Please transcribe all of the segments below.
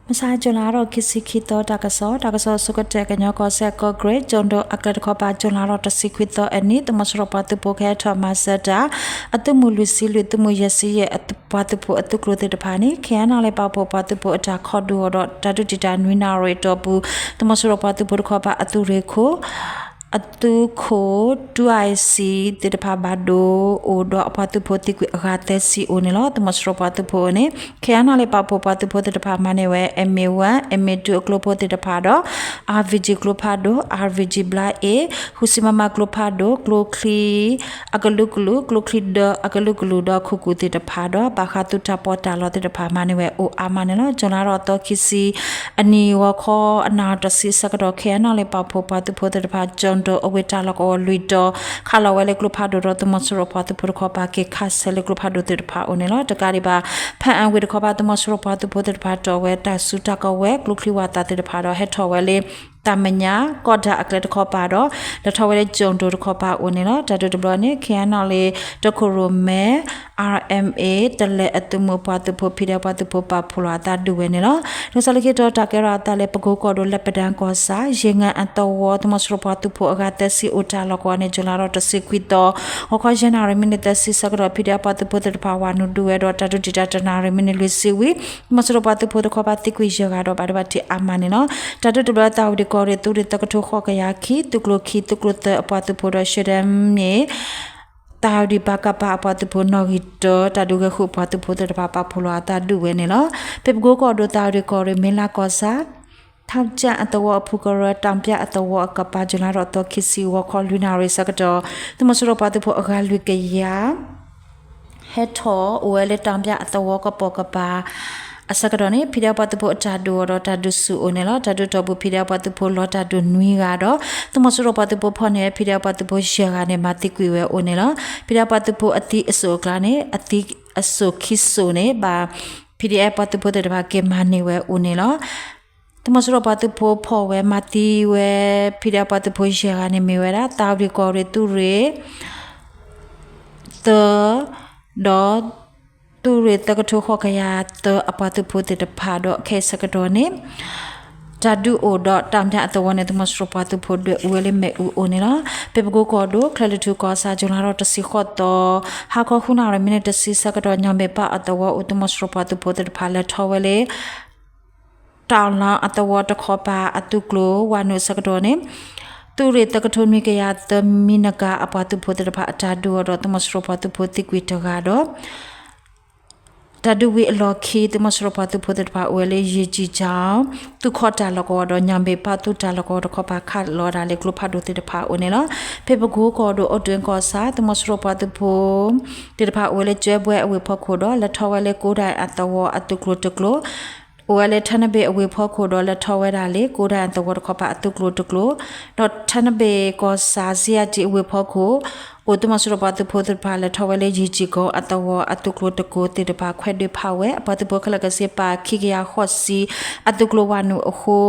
မုၢ်ဆါ June လါထီၣ်ခံဆံခံသီ တၢ်ကစီၣ်, တၢ်ကစီၣ်ဆိကတၢၢ် ကညီကီၢ်စဲၣ် ကီၢ်ကရ့ၣ် ကၠိၣ်ဒိၣ်အကျဲတခီပၤ June လါထီၣ်တဆံခွံသီအနံၤ သုးမီၤစိရိၤပှၤသုးဖိကဟဲထီၣ်မၤစၢၤတၢ် အသုးမုၢ်လွံၢ်ဆံလွံၢ် သုးမုၢ်ယဲၢ်ဆံယဲၢ် ပှၤသုးဖိအသုးကျိၤသ့ၣ်တဖၣ်န့ၣ် KNLA ပာ်ဖှိၣ်ပှၤသုးဖိအတၢ်ခီဒုးအီၤဒီး တၢ်ဒုးတံာ်တာ်နွံနၣ်ရံၣ်အတီၢ်ပူၤ သုးမီၤစိရိၤပှၤသုးဖိတခီပၤအသုးရ့ၣ်ခိၣ် အသုးခိၣ် ဒူၣ်အစံ သ့ၣ်တဖၣ်ဘၣ်ဒိအိၣ်ဒီးအပှၤသုးဖိသံကွံာ်အဂၤသၢဆံအိၣ်န့ၣ်လီၤ. သုးမီၤစိရိၤပှၤသုးဖိအအိၣ်န့ၣ် KNLA ပာ်ဖှိၣ်ပှၤသုးဖိသ့ၣ်တဖၣ်မၤန့ၢ်ဝဲ MA one, MA two အကျိဖိသ့ၣ်တဖၣ်ဒီး RPG ကျိဖးဒိၣ်, RPG ဘျါအ့ၣ်, ဃုဆံ MM ကျိဖးဒိၣ်, ကျိချံ အကလုာ်ကလုာ်, ကျိချံဒၢအကလုာ်ကလုာ်ဒီးခိၣ်ကူၣ်သ့ၣ်တဖၣ်ဒီး ဘၣ်ဃးသုးတၢ်ပီးတၢ်လီသ့ၣ်တဖၣ်မၤန့ၢ်ဝဲအိၣ်အါမးန့ၣ်လီၤ. June လါထီၣ်သီခံဆံ အနံၤ ဂီၤခီအနၣ်ရံၣ်တဆံဆၢကတီၢ် KNLA ပာ်ဖှိၣ်ပှၤသုးဖိသ့ၣ်တဖၣ် ကၠိၣ်ဒိၣ်အဝ့ၢ်တၢ်လီၢ်ကဝီၤလွံၢ်တီၤ ခးလီၤဝဲလၢကျိဖးဒိၣ်ဒီး သုးမီၤစိရိၤပှၤသုးဖိတခီပၤက့ၤခးဆဲးလၢကျိဖးဒိၣ်သ့ၣ်တဖၣ်အအိၣ်န့ၣ်လီၤ. တကးဒံးဘၣ် ဖၣ်အၣ်ဝ့ၢ်တခီပၤ သုးမီၤစိရိၤပှၤသုးဖိသ့ၣ်တဖၣ်တီၢ်ဝဲတၢ်စုတၢ်ကဝဲၤ ကျိချံဝးသးသ့ၣ်တဖၣ်ဒီး ဟဲထီၣ်ဝဲလၢ တၢ်မဲာ်ညါ ကီၢ်ဒၣ်အကျဲတခီပၤဒီး လဲၤထီၣ်ဝဲလၢကၠိၣ်ဒိၣ်တခီပၤအအိၣ်န့ၣ်လီၤ. တၢ်ဒုးတဘျီန့ၣ် KNLA တခိၣ်ရိၣ်မဲ RMA တလဲၤအသုးမုၢ်ပှၤသုးဖိ ဖံးဒဲးပှၤသုးဖိပာ်ဖှိၣ်လီၤအသးဒုးဝဲန့ၣ်လီၤ. တၢ်ကစီၣ်လၢခံတီၤ တၢ်ကဲထီၣ်အသးလၢ ပကိကီၢ်ဒိၣ် လၢပဒၢၣ်ကီၢ်ဆၣ် ယ့ၣ်ငၣ်အသဝီ သုးမီၤစိရိၤပှၤသုးဖိအဂၤသၢဆံအိၣ်တၢ်လီၢ်ကဝီၤန့ၣ် June လါထီၣ်တဆံခွံသီ ဂီၤခီယဲၢ်နၣ်ရံၣ်မံးနံးသၢဆံဆၢကတီၢ် ဖံးဒဲးပှၤသုးဖိသ့ၣ်တဖၣ်ဝးနုာ်ဒုးဝဲဒီး တၢ်ဒုးတံာ်တာ်တနၣ်ရံၣ်မံးနံးလွံၢ်ဆံဝံၤ သုးမီၤစိရိၤပှၤသုးဖိတခီပၤသံကွံာ်ယဲၢ်ဂၤဒီး ဘၣ်ဒိဘၣ်ထံးအါမးန့ၣ်လီၤ. တၢ်ဒုးတဘျီ သၣ်ဝံၤဒံးကီၢ်ရ့ၣ် သုးရ့ၣ်သၢကထိဃိးကယၤခံ သုးကျိၤခံ သုးကျိၤသၢအပှၤသုးဖိဒီး ရှဲဒဲမ့ၢ် သၣ်ဝံၤဒံး ပကဖ အပှၤသုးဖိနီၣ်ဂံၢ်တၢ တၢ်ဒုးဂဲၤဃုာ်အပှၤသုးဖိသ့ၣ်တဖၣ်ပာ်ဖှိၣ်လီၤအသးဒုးဝဲန့ၣ်လီၤ. ဖဲပကိကီၢ်ဒိၣ် သၣ်ဝံၤဒံးကီၢ်ရ့ၣ် မ့ၢ်လါကီၢ်ဆၣ် ထီကၠၣ်အသဝီအဖုကရၢ တၣ်ပၠၣ်အသဝီအကပၤ June လါထီၣ်သီခံဆံ ဂီၤခီလွံၢ်နၣ်ရံၣ်ဆၢကတီၢ် သုးမီၤစိရိၤပှၤသုးဖိအဂၤလွံၢ်ကယၤ ဟဲထီၣ်အိၣ်ဝဲလၢတၣ်ပၠၣ်အသဝီကပိာ်ကပၤ အဆၢကတီၢ်န့ၣ် ဖံးဒဲးပှၤသုးဖိအတၢ်ဒုးအီၤဒီးတၢ်ဒုးဆူၣ်အိၣ်န့ၣ်လီၤ. တၢ်ဒုးတီၢ်ပူၤ ဖံးဒဲးပှၤသုးဖိလီၤတၢ်ဒိၣ်နွံဂၤဒီး သုးမီၤစိရိၤပှၤသုးဖိဖီၣ်န့ၢ်ဝဲ ဖံးဒဲးပှၤသုးဖိယဲၢ်ဂၤန့ၣ် မၤသံကွံာ်ဝဲအိၣ်န့ၣ်လီၤ. ဖံးဒဲးပှၤသုးဖိအသံအစိၣ်အကျါန့ၣ် အသံအစိၣ်ခံစိၣ်န့ၣ် ဘၣ် ဖံးဒဲးပှၤသုးဖိသ့ၣ်တဖၣ်က့ၤမၤန့ၢ်ဝဲအိၣ်န့ၣ်လီၤ. သုးမီၤစိရိၤပှၤသုးဖိဖီၣ်ဝဲမၤသံဝဲ ဖံးဒဲးပှၤသုးဖိယဲၢ်ဂၤန့ၣ်မ့ၢ်ဝဲဒၣ် သၣ်ဝံၤဒံးကီၢ်ရ့ၣ် သုးရ့ၣ် သၢ ဒီး သုးရ့ၣ်သၢကထိဃိးကယၤသၢအပှၤသုးဖိသ့ၣ်တဖၣ်ဒီး ခဲအံၤဆၢကတီၢ်န့ၣ် တၢ်ဒုးအိၣ်ဒီးတၢ်ပၠၣ်အသဝီန့ၣ် သုးမီၤစိရိၤပှၤသုးဖိဒွဲၣ်အူဝဲလၢမ့ၣ်အူအိၣ်န့ၣ်လီၤ. ဖဲပကိကီၢ်ဒိၣ် ချဲးလွီၢ်ထူကီၢ်ဆၣ် June လါထီၣ်တဆံဃိးသီ ဟါခီဃုနၣ်ရံၣ်မံးနံးတဆံဆၢကတီၢ် ညောင်ပင်ပေါက်အသဝီအိၣ် သုးမီၤစိရိၤပှၤသုးဖိသ့ၣ်တဖၣ်လဲၤထီၣ်ဝဲလၢ တၢ်လီၢ်အသဝီတခီပၤအသုးကျိၤဝးနုာ်အဆၢကတီၢ်န့ၣ် သုးရ့ၣ်သၢကထိနွံကယၤသၢ မံနကၤအပှၤသုးဖိသ့ၣ်တဖၣ်အတၢ်ဒုးအီၤဒီး သုးမီၤစိရိၤပှၤသုးဖိသံကွံာ်တဂၤဒီး တၢ်ဒုးဝံၤအလီၢ်ခံ သုးမီၤစိရိၤပှၤသုးဖိသ့ၣ်တဖၣ်အိၣ်ဝဲလၢ ယ့ၣ်ကၠံကၠီ သုးခီၣ်တၢ်လီၢ်ကဝီၤဒီး ညောင်ပင်ပေါက် သုးတၢ်လီၢ်ကဝီၤတခီပၤ ခးလီၤဒၣ်လၢကျိဖးဒိၣ်သ့ၣ်တဖၣ်အအိၣ်န့ၣ်လီၤ. ဖဲပကိကီၢ်ဒိၣ် အိၣ်တုၤကီၢ်ဆၣ် သုးမီၤစိရိၤပှၤသုးဖိ သ့ၣ်တဖၣ်အိၣ်ဝဲလၢ ကၠဲဘွဲအဝ့ၢ်ဖီခိၣ်ဒီး လဲၤထီၣ်ဝဲလၢ ကိးဒၣ်အသဝီအသုးကျိၤတကျိၤ အိၣ်ဝဲလၢ ထနဘ့ၣ်အဝ့ၢ်ဖီခိၣ်ဒီး လဲၤထီၣ်ဝဲဒၣ်လၢ ကိးဒၣ်အသဝီတခီပၤအသုးကျိၤတကျိၤ ဒီးထနဘ့ၣ်ကီၢ်ဆၣ် စံယၣ်ကၠံအဝ့ၢ်ဖီခိၣ် အိၣ်သုးမီၤစိရိၤပှၤသုးဖိသ့ၣ်တဖၣ် လဲၤထီၣ်ဝဲလၢ ယ့ၣ်ကၠံကၠီအသဝီအသုးကျိၤတကျိၤသ့ၣ်တဖၣ် ခွဲးဒုးဖးဝဲ အပှၤသုးဖိခဲလၢာ်ခဲဆ့ပာ်ခံကယၤဃိးဆံ အသုးကျိၤဝးနုာ်အဃိ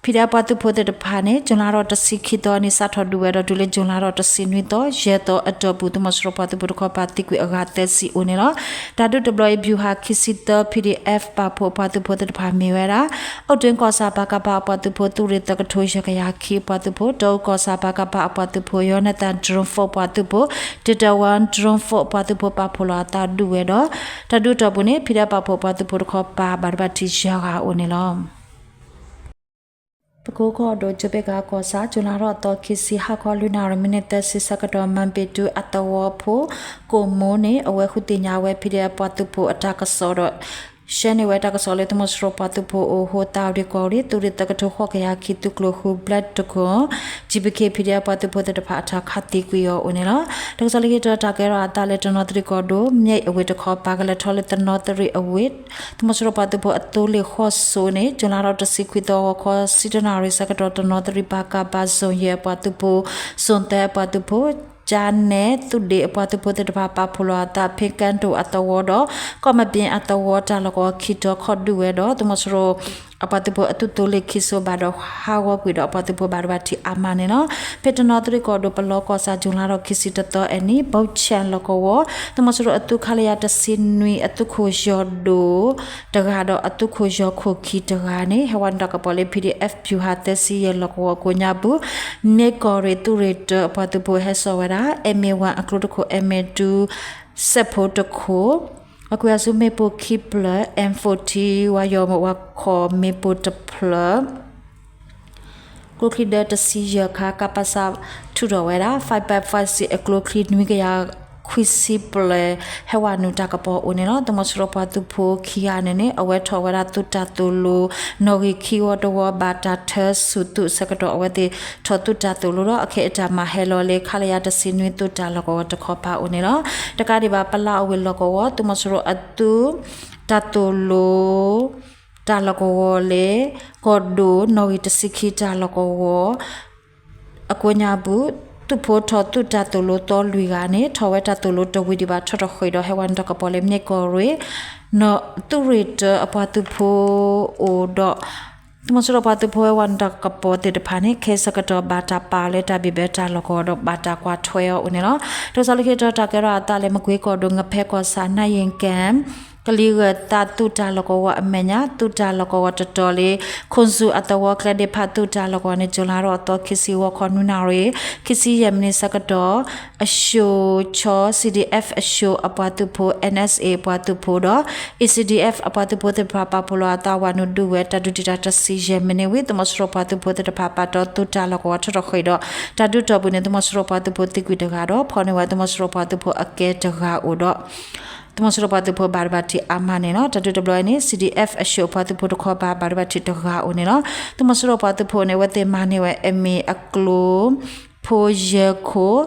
ဖံးဒဲးပှၤသုးဖိသ့ၣ်တဖၣ်န့ၣ် ကၠူၤလါထီၣ်တဆံခံသီန့ၣ် စးထီၣ်ဒုးဝဲဒီး တုၤလၢကၠူၤလါထီၣ်တဆံနွံသီ ယဲၢ်သီအတီၢ်ပူၤ သုးမီၤစိရိၤပှၤသုးဖိတခီပၤသံကွံာ်အဂၤသၢဆံအိၣ်န့ၣ်လီၤ. တၢ်ဒုးတဘျီအံၤ ဗျူဟာခံဆံသၢ PDF ပာ်ဖှိၣ်အပှၤသုးဖိသ့ၣ်တဖၣ်မ့ၢ်ဝဲဒၣ် အိၣ်တုၤကီၢ်ဆၣ် ပကဖ အပှၤသုးဖိ သုးရ့ၣ်သၢကထိယဲၢ်ကယၤခံအပှၤသုးဖိ တအူကီၢ်ဆၣ် ပကဖ အပှၤသုးဖိ ယီနသၣ် drone force ပှၤသုးဖိ တတဝၣ် drone force ပှၤသုးဖိပာ်ဖှိၣ်လီၤအသးဒုးဝဲဒီး တၢ်ဒုးအတီၢ်ပူၤန့ၣ် ဖံးဒဲးပာ်ဖှိၣ်ပှၤသုးဖိတခီပၤ ဘၣ်ဒိဘၣ်ထံးယဲၢ်ဂၤအိၣ်န့ၣ်လီၤ. ပကိကီၢ်ဒိၣ် ကၠိဘ့ၣ်ကးကီၢ်ဆၣ် ကၠူၤလါထီၣ်သီခံဆံ ဟါခီလွံၢ်နၣ်ရံၣ်မံးနံးသၢဆံဆၢကတီၢ် မၣ်ပ့ၤတူအသဝီဖိ ကိးမူန့ၣ် အဝဲဃုသ့ၣ်ညါဝဲ ဖံးဒဲးပှၤသုးဖိအတၢ်ကစီၣ်ဒီး ရှဲန့ၢ်ဝဲတၢ်ကစီၣ်လၢ သုးမီၤစိရိၤပှၤသုးဖိအအိၣ်အဃိ သးဝံၤကီၢ်ရ့ၣ် သုးရ့ၣ်သၢကထိဃိးကယၤခံ သုးကျိၤဃု Black Dragon GBK PDF ပှၤသုးဖိသ့ၣ်တဖၣ်အတၢ်ခးသံကွံာ်အီၤအိၣ်န့ၣ်လီၤ. တၢ်ကစီၣ်လၢခံတီၤ တၢ်ကဲထီၣ်အသးလၢ တနီသရံၣ်ကီၢ်ဒိၣ် မျဲၢ်အဝ့ၢ်တခီပၤ ကလဲၤထီၣ်လၢတနီသရံၣ်အဝ့ၢ် သုးမီၤစိရိၤပှၤသုးဖိအသိလ့ၣ်ဃိးစိန့ၣ် ကၠူၤလါထီၣ်တဆံခွံသီ ဂီၤခီဆံတၢနၣ်ရံၣ်ဆၢကတီၢ် တနီသရံၣ် ပကဖ zone ယဲၢ်အပှၤသုးဖိ zone သၢအပှၤသုးဖိ ကၠါနဲ သုးဒ့ၣ်အပှၤသုးဖိသ့ၣ်တဖၣ် ပာ်ဖှိၣ်လီၤအသး ဖ့ကၣ်တိၣ်အသဝီဒီး ကီၢ်မပ့ၤအသဝီတၢ်လီၢ်ကဝီၤခံတီၤ ခီၣ်ဒုးဝဲဒီး သုးမီၤစိရိၤ အပှၤသုးဖိအသုးသိလ့ၣ်ခံစိၤဘၣ်ဒီးဟးဂီၤကွံာ်ဒီးအပှၤသုးဖိဘၣ်ဒိဘၣ်ထံးအါမးန့ၣ်လီၤ. ဖဲတနီသရံၣ်ကီၢ်ဒိၣ်ပလီကီၢ်ဆၣ် ကၠူၤလါထီၣ်ခံဆံတသီအနံၤ ဘီးဆဲလီၢ်ကဝီၤ သုးမီၤစိရိၤအသုးခလရ တဆံနွံ အသုးခိၣ်ယီၤဒိၣ်တဂၤဒီးအသုးခိၣ်ယီၤခိၣ်ခံတဂၤန့ၣ် ဟဲဝဲနုာ်တၢ်ကပီၤလၢ ပီၣ်ဒံၣ်အဲၣ်ဖ် ပျူၤဟၣ်သၢဆံယဲၢ်လီၢ်ကဝီၤကိးညါပူၤ မ့ၢ်ကီၢ်ရ့ၣ်သုးရ့ၣ်တၢအပှၤသုးဖိဟဲစိာ်ဝဲဒၣ် MA one အကျိတခိၣ် MA two စဲးဖိတခိၣ် အကွံာ်အစုမ့ၣ်ပိၢ်ခံဖျၢၣ် M fourteen ဝါယီၤမုၣ်ဝါခီၣ်မ့ၣ်ပိၢ်တဖျၢၣ် ကျိချံဒၢတဆံယဲၢ်ခါ ကပစ ထုးထီၣ်ဝဲဒၣ် five by five စ့ၣ်အကျိချံနွံကယၤခွံဆံဘျဲၣ် ဟဲဝဲနုာ်တၢ်ကပီၤအိၣ်န့ၣ်လီၤ. သုးမီၤစိရိၤပှၤသုးဖိခံဂၤန့ၣ်န့ၣ် အဝဲထီၣ်ဝဲဒၣ်သုးတၢ်သိၣ်လိ နီၣ်ဂံၢ်ခံဝီတဝီ ဘၣ်တၢ်ထၢဆူၣ်သုးဆၢကတီၢ် အဝဲသ့ၣ်ထီၣ်သုးတၢ်သိၣ်လိဒီး အခဲအံၤတၢ်မၤဟဲလီၤလၢ ခလရ တဆံနွံ သုးတၢ်လီၢ်ကဝီၤတခီပၤအိၣ်န့ၣ်လီၤ. တကးဒံးဘၣ် ပလးအဝ့ၢ်လီၢ်ကဝီၤ သုးမီၤစိရိၤအသုး တၢ်သိၣ်လိ တၢ်လီၢ်ကဝီၤလၢ ကီၢ်ဒိၣ် နီၣ်ဂံၢ်တဆံခံတၢ်လီၢ်ကဝီၤ အကိးညါပူၤ သုးဖိထီၣ်သုးတၢ်သိၣ်လိသီလွံၢ်ဂၤန့ၣ် ထီၣ်ဝဲတၢ်သိၣ်လိတဝံၤဒံးဘၣ် ထီၣ်ထီၣ်ဃ့ၢ်ဒီးဟဲဝဲနုာ်တၢ်ကပီၤလၢ မ့ၢ်ကီၢ်ရ့ၣ် သုးရ့ၣ်တၢအပှၤသုးဖိအိၣ်ဒီး သုးမီၤစိရိၤပှၤသုးဖိဟဲဝဲနုာ်တၢ်ကပီၤသ့ၣ်တဖၣ်န့ၣ် ခဲစးကတီၢ်ဘၣ်တၢ်ပာ်အီၤလၢတၢ်ဘံၣ်ဘဲတၢ်လီၢ်ကဝီၤဒီး ဘၣ်တၢ်ကွၢ်ထွဲအီၤအိၣ်န့ၣ်လီၤ. တၢ်ကစီၣ်လၢခံတၢ်ကဲထီၣ်အသးလၢ မကွ့ကီၢ်ဒိၣ် ငဖဲကီၢ်ဆၣ် နၢ်ယ့ၣ်ကဲၣ် ကလံၤဂၢၢ်သးသုးတၢ်လီၢ်ကဝီၤအမဲာ်ညါ သုးတၢ်လီၢ်ကဝီၤတတီၤလၢ ခိၣ်စူၣ်အသဝီကျဲဒ့ဖးသုးတၢ်လီၢ်ကဝီၤန့ၣ် ကၠူၤလါထီၣ်အသီခံဆံ ဂီၤခီနွံနၣ်ရံၣ် ခံဆံယဲၢ်မံးနံးဆၢကတီၢ် အၡိၣ်ခၠီ C D F အၡိၣ်အပှၤသုးဖိ N S A အပှၤသုးဖိဒီး A C D F အပှၤသုးဖိသ့ၣ်တဖၣ်ပာ်ဖှိၣ်လီၤအသးဝဲနုာ်ဒုးဝဲ တၢ်ဒုးတံာ်တာ်တဆံယဲၢ်မံးနံးဝံၤ သုးမီၤစိရိၤပှၤသုးဖိသ့ၣ်တဖၣ်ပာ်တီသုးတၢ်လီၢ်ကဝီၤထီၣ်ထီၣ်ဃ့ၢ်ဒီး တၢ်ဒုးတီၢ်ပူၤန့ၣ် သုးမီၤစိရိၤပှၤသုးဖိသံကွံာ်တဂၤဒီး ဖီၣ်န့ၢ်ဝဲသုးမီၤစိရိၤပှၤသုးဖိအကဲတဂၤအိၣ်ဒီး သုးမီၤစိရိၤပှၤသုးဖိဘၣ်ဒိဘၣ်ထံးအါမးန့ၣ်လီၤ. တၢ်ဒုးတဘျီအံၤန့ၣ် C D F အၡိၣ်အပှၤသုးဖိတခီပၤ ဘၣ်ဒိဘၣ်ထံးတဂၤအိၣ်န့ၣ်လီၤ. သုးမီၤစိရိၤပှၤသုးဖိန့ၣ် အဝဲသ့ၣ်မၤန့ၢ်ဝဲ MA အကျိ ဖိယဲၢ်ခိၣ်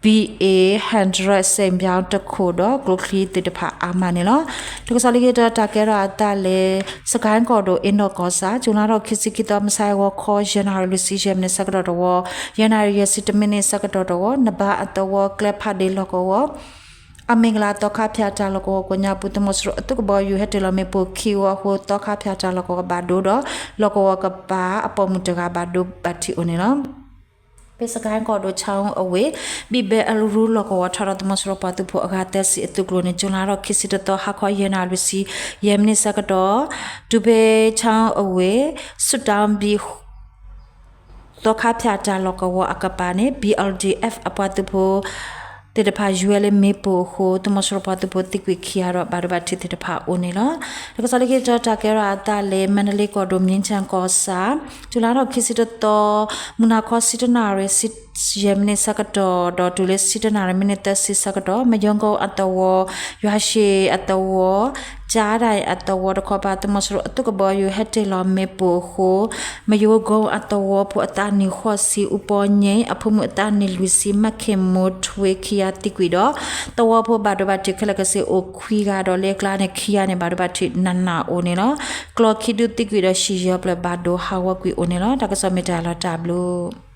B A hundred စဲးဘျီတခိၣ်ဒီး ကျိချံသ့ၣ်တဖၣ်အါမးန့ၣ်လီၤ. တၢ်ကစီၣ်လၢခံတၢ်ကဲထီၣ်အသးလၢ စကဲၣ်ကီၢ်ဒိၣ် အ့နီၣ်ကီၢ်ဆၣ် ကၠူၤလါထီၣ်ခံဆံခံသီ မုၢ်ဆါဂီၤခီ ယဲၢ်နၣ်ရံၣ်လွံၢ်ဆံယဲၢ်မံးနံးဆၢကတီၢ်တဝီ ယဲၢ်နၣ်ရံၣ်ယဲၢ်ဆံတမံးနံးဆၢကတီၢ်တဝီ နဘါအသဝီကျဲဖးဒ့လီၢ်ကဝီၤ အမ့ၢ်ကလးသီခါဖၠၣ်တၢ်လီၢ်ကဝီၤကိးညါပူၤ သုးမီၤစိရိၤအသုးကဘီယူၤဟဲတ့ၢ်လီၤမ့ၣ်ပိၢ်ခံဝီအဃိ သီခါဖၠၣ်တၢ်လီၢ်ကဝီၤဘၣ်ဒိဒီး လီၢ်ကဝီၤကပၤအပိာ်မုၣ်တဂၤဘၣ်ဒိဘၣ်ထံးအိၣ်န့ၣ်လီၤ. ဖဲစကဲၣ်ကီၢ်ဒိၣ် ခၠၣ်အူအဝ့ၢ် ဘံၣ်ဘဲအရူလီၢ်ကဝီၤ ထီၣ်ဒီးသုးမီၤစိရိၤပှၤသုးဖိအဂၤသၢဆံအသုးကျိၤန့ၣ် ကၠူၤလါထီၣ်ခံဆံတသီ ဟါခီယဲၢ်နၣ်ရံၣ်လွံၢ်ဆံယဲၢ်မံးနံးဆၢကတီၢ် တုၤဖဲခၠၣ်အူအဝ့ၢ် ဆူၣ်တၣ်ဘံၣ် သီခါဖၠၣ်တၢ်လီၢ်ကဝီၤအကပၤန့ၣ် B L D F အပှၤသုးဖိသ့ၣ်တဖၣ်ယွဲလၢမ့ၣ်ပိၢ်အဃိ သုးမီၤစိရိၤပှၤသုးဖိသံကွံာ်ခံဂၤဒီး ဘၣ်ဒိဘၣ်ထံးသ့ၣ်တဖၣ်အိၣ်န့ၣ်လီၤ. တၢ်ကစီၣ်လၢခံတၢ်ကဲထီၣ်အသးလၢ မၣ်တလ့ကီၢ်ဒိၣ် မြင်းခြံကီၢ်ဆၣ် ကၠူၤလါထီၣ်ခံဆံတသီ မုၢ်နၤခီဆံတၢနၣ်ရံၣ် ယဲၢ်မံးနံးဆၢကတီၢ်ဒီးတုၤလၢဆံတၢနၣ်ရံၣ်မံးနံးသၢဆံဆၢကတီၢ် မယိကီအသဝီ ယွၤၡ့ၣ်အသဝီ ကၠါဒၣ်အသဝီတခီပၤ သုးမီၤစိရိၤအသုးကဘီယူၤဟဲတ့ၢ်လီၤမ့ၣ်ပိၢ်အဃိ မယိကီအသဝီဖိအသးနံၣ်ဃိးဆံ အူပီၣ်ညိၣ် အဖိမုၣ်အသးနံၣ်လွံၢ်ဆံ မၣ်ခ့ၣ်မိၣ်ထွ့ခံဂၤသံကွံာ်ဒီး သဝီဖိဘၣ်ဒိဘၣ်ထံးခဲလၢာ်ကစ့ၢ်အိၣ်ခွံဂၤဒီးလၢအကျါန့ၣ်ခံဂၤန့ၣ် ဘၣ်ဒိဘၣ်ထံးနးနးအိၣ်န့ၣ်လီၤ. ကျီၢ်ခံဒုသံကွံာ်ဒီး ဟံၣ်ယဲၢ်ဖျၢၣ်ဘၣ်ဒိဟးဂီၤကွံာ်အိၣ်န့ၣ်လီၤ. တၢ်ကစီၣ်မ့ၢ်တၢ်လီၤတၢ်ဘျုး